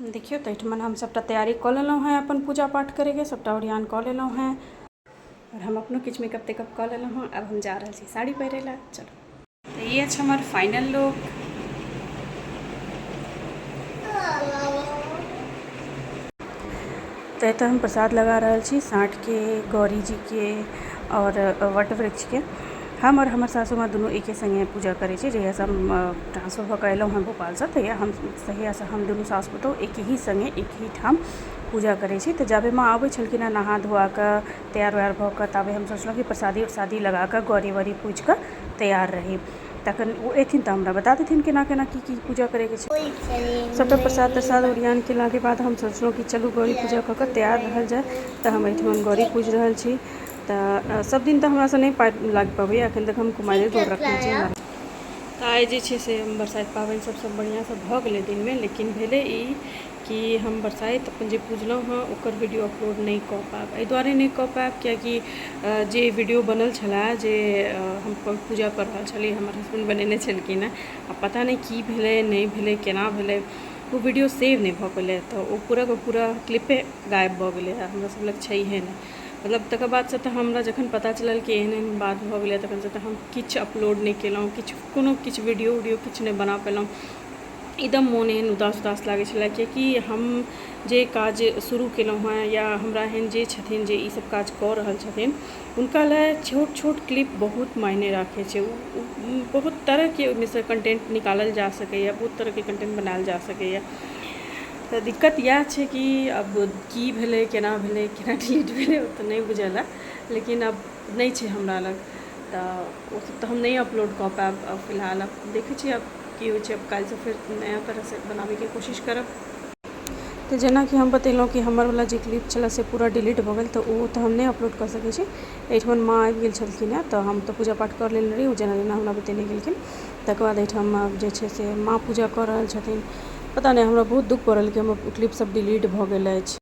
देखियौ तऽ एहिठमन हम सभटा तैयारी कऽ लेलहुँ हेँ अपन पूजा पाठ करैके सभटा ओरियान कऽ लेलहुँ हेँ आओर हम अपनो किछु मेकअप तेकअप कऽ लेलहुँ हेँ। आब हम जा रहल छी साड़ी पहिरै लए। चलू, तऽ ई अछि हमर फाइनल लुक। तऽ एतऽ हम प्रसाद लगा रहल छी साँठके, गौरी जीके आओर वट वृक्षके। हम आओर हमर सासू माँ दुनू एके सङ्गे पूजा करै छी। जहियासँ हम ट्रांसफर भऽ कऽ एलहुँ हँ भोपालसँ, तहियासँ हम दुनू सासु पुतहु एक ही सङ्गे, एक ही ठाम पूजा करै छी। तऽ जाबे माँ अबै छलखिन हँ नहा धोआ कऽ, तैयार उयार भऽ कऽ, ताबे हम सोचलहुँ कि प्रसादी उरसादी लगा कऽ, गौरी वौरी पूजि कऽ तैयार रही। तखन ओ एथिन तऽ हमरा बता देथिन केना केना की की पूजा करैके छै। सभटा प्रसाद तरसाद ओरियान केलाके बाद हम सोचलहुँ कि चलू, गौरी पूजा कऽ कऽ तैयार रहल जाय। तऽ हम एहिठमन गौरी पूजि रहल छी। तऽ सब दिन तऽ हमरासँ नहि पार लागि पबैए। एखन तक हम कुमारिए गोर रखने छी। तऽ आइ जे छै से बरसाइत पाबनि सब सब बढ़िआँसँ भऽ गेलै दिनमे, लेकिन भेलै ई कि हम बरसाइत अपन जे पूजलहुँ हँ, ओकर वीडियो अपलोड नहि कऽ पायब। एहि दुआरे नहि कऽ पायब कियाकि जे वीडियो बनल छलए, जे हम पूजा कऽ रहल छलियै, हमर हसबैंड बनेने छलखिन हेँ। आ पता नहि की भेलै, नहि भेलै, केना भेलै, ओ वीडियो सेव नहि भऽ पेलै। तऽ ओ पूराके पूरा क्लिपे गायब भऽ गेलै आ हमरा सब लग छैहे नहि। मतलब तकर बादसँ तऽ हमरा जखन पता चलल कि एहन एहन बात भऽ गेलै, तखनसँ तऽ हम किछु अपलोड नहि केलहुँ, किछु कोनो किछु वीडियो उडियो किछु नहि बना पेलहुँ। एकदम मोन एहन उदास उदास लागै छलै, कियाकि हम जे काज शुरू केलहुँ हेँ या हमरा एहन जे छथिन, जे ईसब काज कऽ रहल छथिन, हुनका लए छोट छोट क्लिप बहुत मायने राखै छै। ओ बहुत तरहके ओहिमेसँ कन्टेन्ट निकालल जा सकैए, बहुत तरहके कन्टेन्ट बनायल जा सकैए। तऽ दिक्कत इएह छै कि आब की भेलै, केना भेलै, केना डिलीट भेलै, ओ तऽ नहि बुझल अइ, लेकिन आब नहि छै हमरा लग। तऽ ओसब तऽ हम नहि अपलोड कऽ पायब आब फिलहाल। आब देखै छियै आब की होइ छै। आब काल्हिसँ फेर नया तरहसँ बनाबैके कोशिश करब। तऽ जेनाकि हम बतेलहुँ कि हमरवला जे क्लिप छलै से पूरा डिलीट भऽ गेल, तऽ ओ तऽ हम नहि अपलोड कऽ सकै छी। एहिठमन माँ आबि गेल छलखिन हेँ, तऽ हम तऽ पूजा पाठ कऽ लेने रही, ओ जेना जेना हमरा बतेने गेलखिन। तकर बाद एहिठाम जे छै से माँ पूजा कऽ रहल छथिन। पता नहि, हमरा बहुत दुःख पड़ल कि हमर क्लिपसभ डिलीट भऽ गेल अछि।